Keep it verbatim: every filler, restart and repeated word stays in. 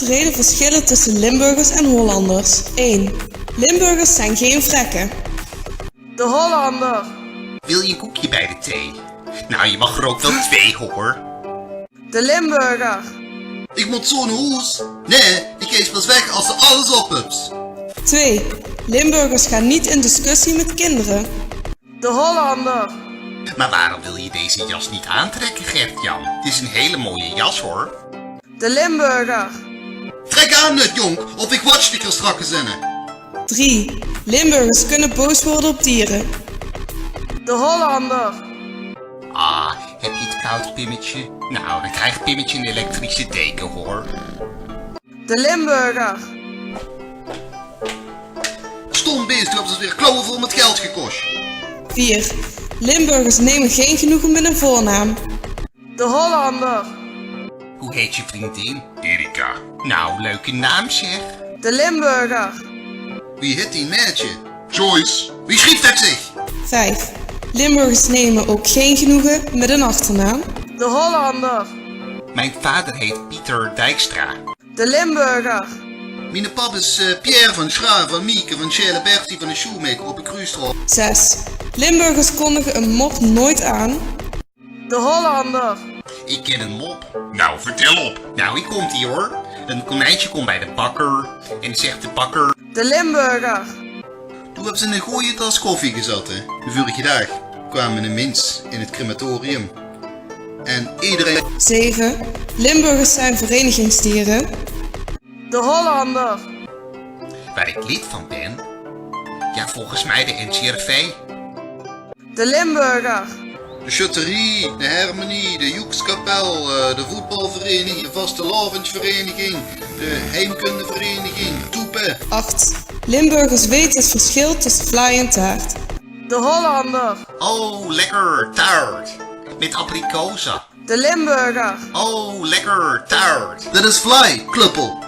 Culturele verschillen tussen Limburgers en Hollanders. Eén. Limburgers zijn geen vrekken. De Hollander. Wil je een koekje bij de thee? Nou, je mag er ook wel twee, hoor. De Limburger. Ik moet zo naar hoes. Nee, ik geef pas weg als ze alles op hebt. Twee. Limburgers gaan niet in discussie met kinderen. De Hollander. Maar waarom wil je deze jas niet aantrekken, Gert-Jan? Het is een hele mooie jas, hoor. De Limburger. Trek aan, nutjonk, of ik watstickers strakke zinnen. Drie. Limburgers kunnen boos worden op dieren. De Hollander. Ah, heb je het koud, Pimmetje? Nou, dan krijgt Pimmetje een elektrische deken, hoor. De Limburger. Stom beest, doe hebt ons weer klauwen vol met geld gekost. Vier. Limburgers nemen geen genoegen met een voornaam. De Hollander. Hoe heet je vriendin? Erika. Nou, leuke naam, zeg. De Limburger. Wie heet die meidje? Joyce. Wie schrijft dat zich? Vijf. Limburgers nemen ook geen genoegen met een achternaam. De Hollander. Mijn vader heet Pieter Dijkstra. De Limburger. Miene pap is eh, Pierre van Schra, van Mieke, van Sjele Bertie, van de Shoemaker op de Kruisstraat. Zes. Limburgers kondigen een mop nooit aan. De Hollander. Ik ken een mop. Nou, vertel op. Nou, hier komt ie, hoor. Een konijntje komt bij de bakker en zegt de bakker: De Limburger. Toen hebben ze een gooie tas koffie gezat, hè. De vorige dag kwamen een mens in het crematorium. En iedereen... Zeven. Limburgers zijn verenigingsdieren. De Hollander. Waar ik lid van ben? Ja, volgens mij de N C R V. De Limburger. De sjötterie, de hermenie, de joekskapel, eh, de voetbalvereniging, de vastelaovendjvereniging, de heimkundevereniging, toepe. Acht. Limburgers weten het verschil tussen vlaai en taart. De Hollander. Oh, lekker, taart. Met abrikozen. De Limburger. Oh, lekker, taart. Dat is vlaai, kluppel.